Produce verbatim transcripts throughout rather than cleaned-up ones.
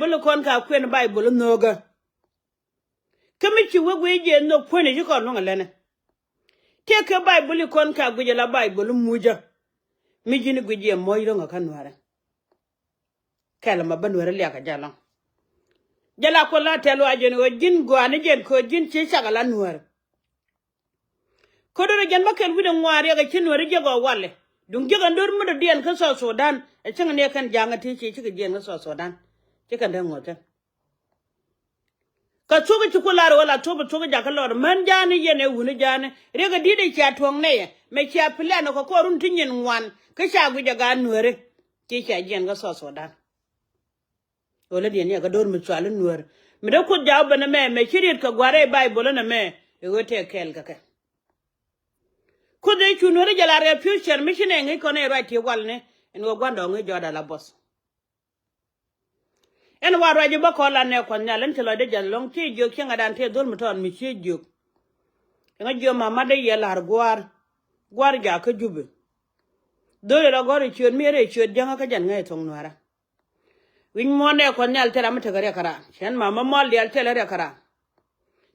Baibol kɔn ka kuɛn Baibol nhöökä. Kä mi ci wek wec jɛ nhök kuäni ci kɔn luäŋ ɛ lɛnɛ. Tëëkɛ Baibol kɔn ka guic ala Baibol mucä. Mi ji̱n guic jɛ muɔ̱c ro̱ŋ ɛ kä Nuäärä. Kɛl ma bä Nuäärä liak ɛ jɛ lɔ̱ŋ. Jɛ la kuɔl la tɛl wa jɛn ɣöö ji̱n gɔaa ni jɛn kɛ ɣöö ji̱n ci cak ala Nuäärä. Ko̱dɛ rɔ jɛn bä kɛl wi̱cdɛ ŋuan riɛk ɛ ci Nuäärä jiäk ɔ walɛ. Duŋ jiäk ɛn do̱r mi dɔ̱diɛn kä South Sudan. Ɛ cäŋ ni ɛ kɛn ja̱a̱ŋ ɛ ti ci cikɛ jiɛn kä South Sudan. Ci kɛn dee ŋuɔ̱t kɛn. Kä thuɔ̱k ci ku lar ɣöö la thuɔ̱k bi thuɔ̱k jakä lɔr män ja̱a̱ni yɛn ɛ wuni ja̱a̱ni. Riɛk ɛ di̱t ɛ cia tuɔ̱ŋ nɛyɛ. Mɛ cia plan ɛ kɛ kɔr run ti nyin ŋuan. Kä ca guic ɛ gaat Nuääri. Ti cia jiɛn kä South Sudan. Ɣöö lätdiɛn ni ɛ kɛ do̱r mi cual i̱ Nuäär. Mi dee Kuoth jaw ben ɛmɛ, mɛ ci riet kɛ gua̱r rɛy Baibol ɛn ɛmɛ. Ɛ ɣöö tëë kɛɛl kɛ kɛ. Kuoth ëë cu Nuäär jɛ la rɛɛ future mi ci nɛ ŋi̱i̱c kɔn ɛ ruac ti walni. Ɛn ɣöö gua̱ndɔɔŋ ŋi̱i̱c jɔɔda la buɔth. Ɛn wa ruac i̱ bä kɔn la nɛ Kuɔth Nhial ɛn ci lɔcdä jɛn lɔ̱ŋ ci jiök cieŋädan tëë dho̱l mi tɔɔn mi ci jiök. Ɛŋa jiök mamat dee yɛ la̱r gua̱a̱r. Gua̱a̱r jakä Jubɛ. Dho̱l ilɔ gɔ̱r i̱ ciöt mi rɛy ciöt jäŋä kä jɛn ŋäc ɛ thoŋ Nuäärä. Wi̱c muɔ̱ɔ̱n nɛ Kuɔth Nhial thilɛ mi tekɛ riɛk kɛ raan. Cɛn ma ma mual diaal thilɛ riɛk kɛ raan.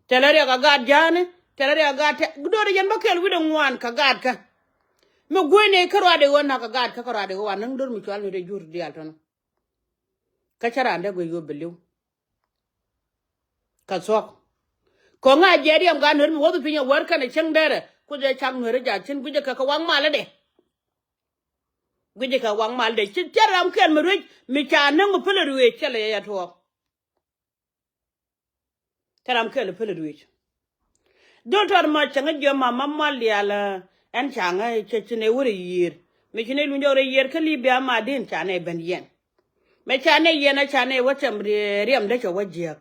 Thilɛ riɛk kɛ gaat ja̱a̱ni, thilɛ riɛk kɛ gaat tɛ, do̱r yɛn bä kɛl wi̱cdɛ ŋuan kɛ gaatkä. Mi gue̱cni kä ruaadɛ ɣöö na̱k kɛ gaatkä kä ruaadɛ ɣöö wa näŋ do̱r mi cual ni dee jur diaal tɔ̱nä. Kä cä raan dee guec ɣöö bi li̱w. Kɛ thuɔ̱k. Kɔŋ a jiɛɛt riɛm gaat Nuäär mi wäth piny ɛ wäär kɛnɛ cäŋ dɛrɛ. Kuoth ɛ cak Nuäär ja̱ cin gui̱cɛ kɛ kɛ waŋ malädɛ. Guic kɛ waŋ mal dee ci thil ram kɛl mi ruec mi ca näŋ mi pälɛ ruec cɛ lɛ yɛ tuɔɔk. Thil ram kɛl pälɛ ruec. Dhol tɔt mɔ cäŋ jiɔ ma ma mal diaal ɛn ca ŋä cɛ ci nɛ wä rɛ yiër. Mi ci nɛ luny jɔk rɛ yiër kä Libia ma din ca nɛ ben yɛn. Mɛ ca nɛ yɛn a ca nɛ wä tɛm riɛm dee cɛ wä jiäk.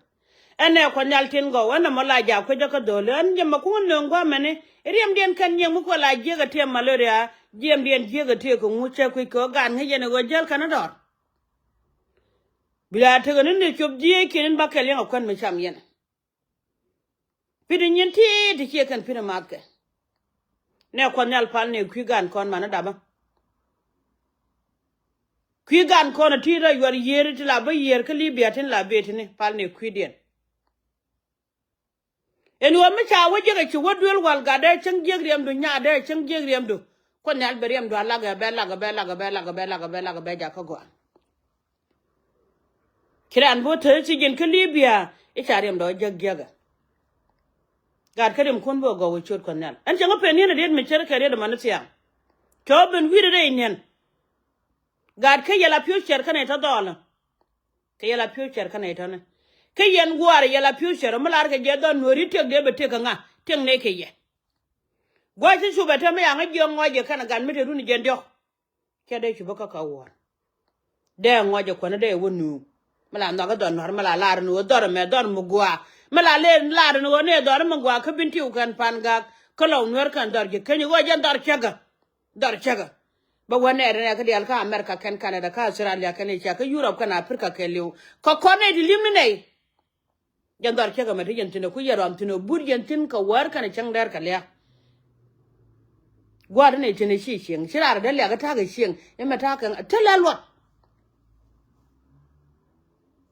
Ɛn nɛ Kuɔth Nhial tin gɔw ɛn nɔmɔ la jaak kuecä kä dho̱li ɛn jɛ mɛ kuŋä nööŋ gua̱a̱mɛni. Riɛmdiɛn kɛn nyiɛŋ mi kuɛ la jiäk ɛ tëë malaria. Jiɛmdiɛn jiäk ɛ tëë kɛ ŋu cɛ kui̱c kɛ ɣöö gaat ŋäc yɛn ɛ ɣöö jäl kɛn ɛ dɔ̱r. Bi la tekɛ ni ni cop jiëëckiɛn in ba kɛl yɛn ɛ kuän mi cam yɛn. Pi̱t in nyin ti̱i̱t ti ciɛ kɛn pi̱t in mathkɛ. Nɛ Kuɔth Nhial pal ni kui̱ gan kɔn man in dapä. Kui̱ gan kɔn in ti rɔ yuɔr yiëër ti la bä yiëër kä Libia tin la bëë tini pal ni kui̱diɛn. Ɛn ɣöö mi ca wä jiäk ɛ ci wä duel wal gat dee cäŋ jiäk riɛmdu nyaat dee cäŋ jiäk riɛmdu. Kuɔth Nhial bɛ riɛmdu a lak ɛ bɛ lak ɛ bɛ lak ɛ bɛ lak ɛ bɛ lak ɛ bɛ lak ɛ bɛ jakä gɔaa. Ci raan bi wä thäth ci ji̱n kä Libia i̱ ca riɛmdɔ jiäk jiäkä. Gaat kä riɛmkun bi wä gɔw wä ciöt Kuɔth Nhial ɛn cäŋ kä pen ni̱en ɛ riet mi cär kɛ riet ɛ man i̱ thiaŋ. Cɔ ben wi̱i̱dɛ rɛy ni̱en. Gaat kä yɛl a piööc cär kä nɛy tɔ dhɔɔlä. Kɛ yɛl a piööc cär kä nɛy tɔ ni. Kä yɛn gua̱a̱r yɛl a piööc cär mi lar kɛ jɛ dhɔn nuɔ̱ɔ̱ri tiek dee bɛ tiek kɛ ŋa tiek nɛy kɛ yɛ. Gua̱c ci cupɛ te mi yaŋä jiɔk ŋɔc jɛ kɛn ɛ gat mi te run jɛn diɔ̱k. Cɛ dee cupä kä kä wuɔ̱ɔ̱r. Dee ŋɔc jɛ kuäni dee wä nuuk. Mi la nhɔk i̱ dhɔn nuɔ̱ɔ̱r mi la lar ni ɣöö dhɔr ɛmɛ dhɔr mi gua̱a̱. Mi la lar ni ɣöö ni dhɔr mi gua̱a̱ kä bin tiw kɛn pan gak. Kä lɔw nuɛr kɛn dhɔr ji̱ keny ɣöö jɛn dhɔr cäkä. Dhɔr cäkä. Bä wä nɛɛr nɛ kä diaal kä America kɛn Canada kä Australia kɛn Asia kä Europe kɛn Africa kɛɛliw. Kɛ kɔn nɛy ti li̱m ni nɛy. Jɛn dhɔr cäkä mɛ ti yɛn thi̱n ɛ ku yɛ ruam thi̱n ɛ but yɛn thi̱n kɛ wäär kɛnɛ cäŋ dɛɛr kɛ liak. Gua̱a̱r ti nɛy thi̱n ɛ ci cieŋ ci raar dee liak kä ta̱a̱ kɛ cieŋ. Imɛ ta̱a̱ kɛ thilɛ luɔt.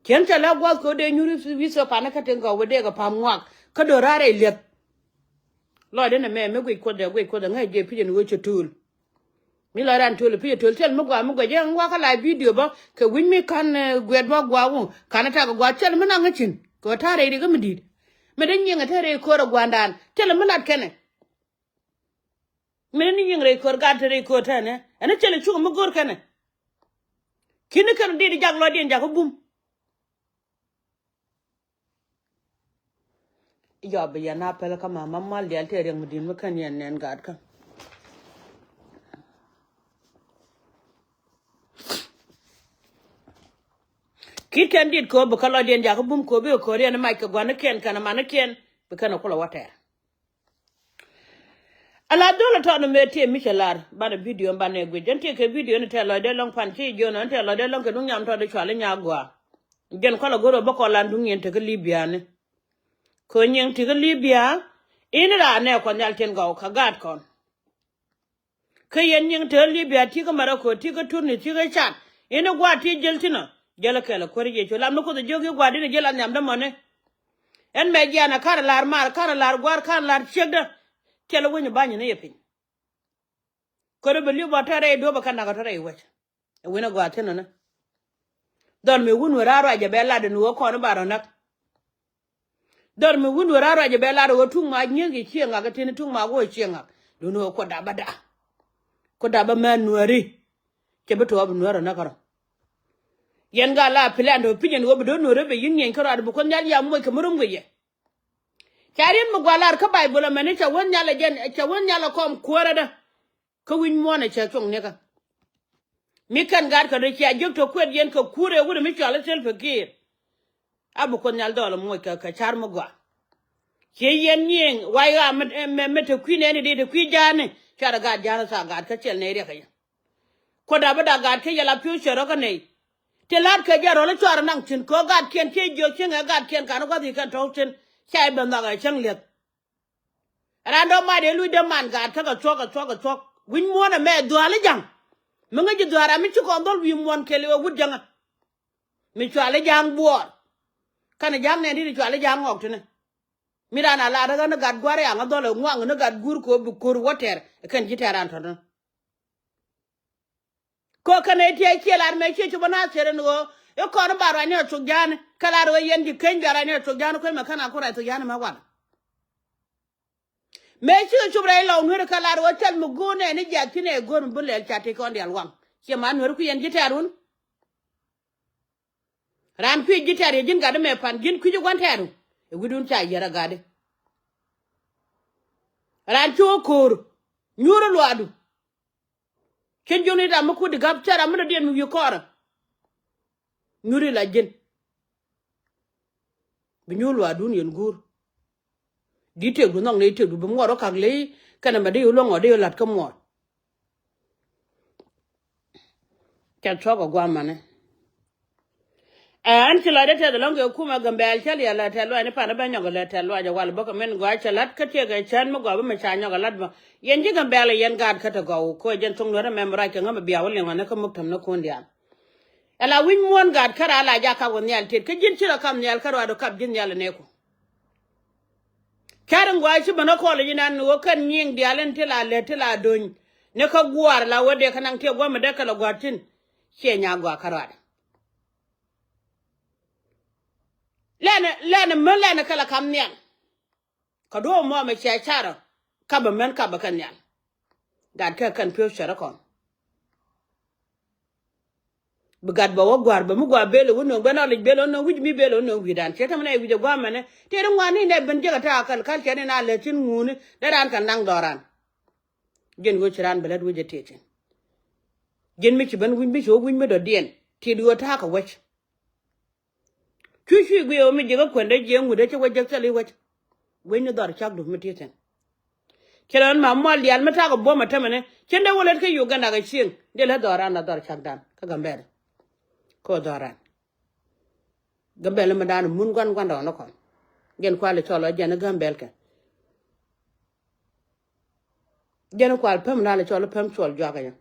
Cien cɛ lɛ gua̱a̱th kɛ wä dee nyuri wi̱i̱ thok pa̱n kä tiŋ kɛ wä dee kɛ pa̱m ŋuak kä do̱raar ɛ liɛth. Lɔcdä nɛmɛ mi guic Kuoth ɛ guic Kuoth ɛ ŋäc jɛ pi̱c ɛn ɣöö cɛ tööl. Mi lɔc ran tööl ɛ pi̱c ɛ tööl thil mi gɔaa mi guɛc ɛn wakä la bidio bä kɛ wi̱c mi ka̱n guɛt bä gua̱a̱k wä ka̱n ɛ tak ɛ gua̱a̱k thil mi naŋ ɛ cin kɛ ɣöö ta̱a̱ rɛy rikä mi di̱i̱t. Mi dee nyiŋ ɛ te rɛy köör ɛ gua̱a̱ndan thil mi lat kɛnɛ. Mi dee ni nyiŋ rɛy köör gat te rɛy köör tɛnɛ ɛn thil ɛ cuk mi go̱o̱r kɛnɛ. Ki̱n ni kɛn di̱i̱t jak lɔcdiɛn jakä bum. Jɔp yɛn a päl kä mama mal diaal tëë riɛk mi di̱n mi kän yɛn nɛn gaatkä. Ki̱t kɛn dit ko̱o̱p bi kä lɔcdiɛn jakä bum ko̱o̱p bi kɛ ko̱o̱r yɛn mac kɛ gua̱nikiɛn kɛn mankiɛn bi kɛn kulɛ wä tɛɛr. Ala dhol a tɔt ni mëë tëë mi cɛ lar banɛ bidio banɛ guic jɛn tëë kɛ bidio ni tɛɛ lɔcdɛ lɔŋ pan ci jiön ni tɛɛ lɔcdɛ lɔŋ kɛ duŋ nyam tɔt di cual i̱ nyaak gua̱a̱. Jɛn kɔlɛ go̱r ɛ bä kɔn lan duŋ yɛn tekä Libia ni. Kɛ nyiŋ tekä Libia in raan nɛ Kuɔth Nhial tin gɔw kä gaat kɔn. Kä yɛn nyiŋ tekä Libia ti̱kä Maroko ti̱kä Turni ti̱kä Cad in gua̱a̱ ti jel tinɔ. Jälɛ kɛl ɛ kuäär Yecu lam ni Kuoth ɛ jiök i̱ gua̱a̱r di̱t ɛ ji̱ la nhiamdä mɔni. Ɛn mɛ jianɛ ka̱n ɛ la̱r maar, ka̱n ɛ la̱r gua̱a̱r, ka̱n ɛ la̱r ciekdä. Tiɛl ɛ weny ɛ ba̱ny ni yɛ piny. Kärɛ bɛ li̱w bä tɔ̱ rɛy duɔ̱p ɛ kɛ nak ɛ tɔ̱ rɛy wec. Ɛ wen ɛ gɔaa thi̱n ɔnɛ. Dhɔr mi wun wä raar ruac ɛ bɛ lat ɛ ni ɣöö kɔn i̱ ba rɔ näk. Dhɔr mi wun wä raar ruac ɛ bɛ lat ɛ ɣöö tuŋ ma nyieth kɛ cieŋ ŋak ɛ ti̱n tuŋ ma wä cieŋ ŋak. Duundɛ ɣöö kuɔt dap bä da̱a̱. Kuɔt dap bä mɛ nuääri. Cɛ bi tuɔɔk bi nuäär ɛ näk kärɔ. Yɛn gaa la plan tɔ pinyɛn ɣöö bi do̱r nuäärä bɛ yi̱n ŋiɛny kärɔaadɛ bi Kuoth Nhial yam moc kɛ mi rom kɛ yɛ. Ca riet mi gua̱a̱r lar kä Bayböl ɛmɛni ca wä nhial ɛ jɛn, ca wä nhial ɛ kɔm kuäärä dä. Kä wi̱c muɔ̱ɔ̱n ɛ cɛ cuɔ̱ŋ nikä. Mi kɛn gaat kä dee cia jiök tɔ kuet yɛn kɛ kuur ëë wut ɛ mi cɔal i̱ Salva Kiir. A bi Kuoth Nhial dhɔl ɛ moc kɛ, kɛ ca̱r mi gɔaa. Ciɛ yɛn nyiëëŋ wac ɣaa mi, mi, mi te kui̱ nɛɛni dee te kui̱ ja̱a̱ni. Cuarɛ gaat ja̱a̱ni thaak gaat kä cɛl nɛy riɛk kɛ yɛ. Kuoth dap bä dak gaat kä yɛ la pi̱w cɛ rɔ kä nɛy. Ti la̱t kɛ jɛ rɔl i̱ cuarɛ naŋ thi̱n kɛ ɣöö gaatkiɛn ciɛ jiök cieŋ ɛ gaatkiɛn ka̱n ɣɔ̱th i̱ kɛn tɔ̱w thi̱n. Ca i̱ ben nhɔak ɛ cäŋ li̱eth. Raan dɔ̱ mat ëë luc dee man gaat kä kɛ thuɔ̱k kɛ thuɔ̱k kɛ thuɔ̱k. Wi̱c muɔ̱ɔ̱n ɛmɛ dhua̱a̱l i̱ ja̱ŋ. Mi ŋäc ji̱ dhua̱a̱r ram mi ci kɔn dhɔl wi̱i̱ muɔ̱ɔ̱n kɛl i̱ ɣöö wut ja̱ŋä. Mi cual i̱ ja̱ŋ buɔɔr. Kɛnɛ ja̱ŋ nɛɛni ti cual i̱ ja̱ŋ ŋɔk ti̱ni. Mi raan a lar ɣän i̱ gat gua̱r i̱ aŋä dhɔl ɛ ŋuaŋ ni gat guur kɛ ɣöö bi ko̱r wä tɛr ɛ kɛn ji̱ tɛr raan tɔ̱tɔ̱. Kɛ ɣöö kɛn ɛ tiɛɛc ciɛ lar mɛ ciɛ cop ɛ na thier ɛn ɣöö i̱ kɔn i̱ ba ruacni ɛ thok ja̱a̱ni kɛ lar ɣöö yɛn ji̱ keny bia ruacni ɛ thok ja̱a̱ni kuec mɛ kɛn a ku ruac thok ja̱a̱ni mɛ wal. Mëë cikɛ cop rɛy lɔw nueeri kä lar ɣöö thil mi go̱o̱r nɛɛni jiath thi̱n ɛ go̱o̱r mi bi lɛl ca tëë kɔn diaal waŋ. Ciɛ man nueeri kui̱ yɛn ji̱ tɛ̈r wun. Raan kui̱ ji̱ tɛ̈r yɛ ji̱n gatdi mɛ pan ji̱n kui̱ ji̱ gua̱n tɛ̈r wun. Ɛ wi̱cdun ca yiɛr ɛ gatdi. Raan ci wä ko̱o̱r nyuur ɛ luaakdu. Cin jiɔni ram mi kut di gap cɛ ram mi dɔ̱diɛn mi wi̱i̱ kɔɔrä. Nyuri la ji̱n. Bi nyuur luaakdun yɛn guur. Di tëkdu nhɔk ni tëkdu bi muɔɔr wä kak ley kɛnɛ mɛ di yɛ luɔ̱ŋ ɔ di yɛ la̱t kä muɔɔr. Ca thuɔ̱k ɛ gua̱a̱mani. Ɛn ci lɔcdä tɛth ɛlɔ̱ŋ kɛ kumɛ Gambɛl cä liɛl lɛ tɛth luac ni pan ɛ ben nyɔk lɛ tɛth luac ɛ wal bä kɛ min gɔaa cɛ la̱t kä tiɛkɛ cän mi gɔaa bä mi ca nyɔk ɛ la̱t bä. Yɛn ji̱ Gambɛl ɛ yɛn gaat kä te gɔw kɛ jɛn thoŋ nuɛrä mɛm rac kɛ ŋäm ɛ bia wä liŋ ɣän kä muk täm ni kun diaal. Ɛ la wi̱c muɔ̱ɔ̱n gaat kä raa la jak kap wä nhial tet kä ji̱n ci rɔ kap nhial kä ruaadu kap ji̱ nhial ɛ neku. Cär in gɔaa ci ben kä kɔl ji̱ nan ɣöö kɛn nyiŋ diaal in ti la lät ti la do̱ny. Ni kä gua̱a̱r la wä dee kä naŋ tiɛ gua̱a̱r mi dee kɛ la gua̱a̱r thi̱n. Ciɛ nya gɔaa kä ruaadɛ. Lɛnɛ lɛnɛ män lɛnɛ kɛ la kam nhial. Kä duɔ̱ɔ̱p mɔ mɛ cia carɔ. Kapɛ män kapɛ kɛ nhial. Gat kɛ kɛn pi̱w cärä kɔn. Bi gat bɛ wä gua̱a̱r bɛ mi gua̱a̱r bel wä nööŋ bɛ nɔlic bel wä nööŋ wi̱c mi bel wä nööŋ wi̱i̱dan ciɛ tämɛ nɛ wi̱c ɛ gua̱a̱r mɛnɛ. Tëë ri ŋuan ni nɛ ben jiäk ɛ ta̱a̱ kal kal cɛ ni na lɛ thi̱n ŋuuni dee raan kɛ naŋ dhɔran. Ji̱n ɣöö ci raan bɛ lät wec ɛ tëë thi̱n. Ji̱n mi ci ben wi̱c mi ci wä wi̱c mi dɔ̱diɛn ti di ɣöö ta̱a̱ kɛ wec. Cuc cuc guiɛ ɣöö mi jiäk ɛ kuɛn dee jiɛ ŋut dee cä wec jek thil i̱ wec. Wec ni dhɔr cakdu mi ti thi̱n. Cɛ lɔn ma mual diaal mi takɛ buɔ̱m ɛ tämɛni cin dee wä lät kä Uganda kɛ cieŋ dee lät dhɔran la dhɔr cakdan kä Gambɛl. Kä dhɔran Gambɛl mi dan mun guan guan dɔɔn kɔn. Jɛn kual cɔl ɔ jɛn Gambɛl kɛ. Jɛn kual päm dan cɔl päm cuɔl juakɛ jɛ.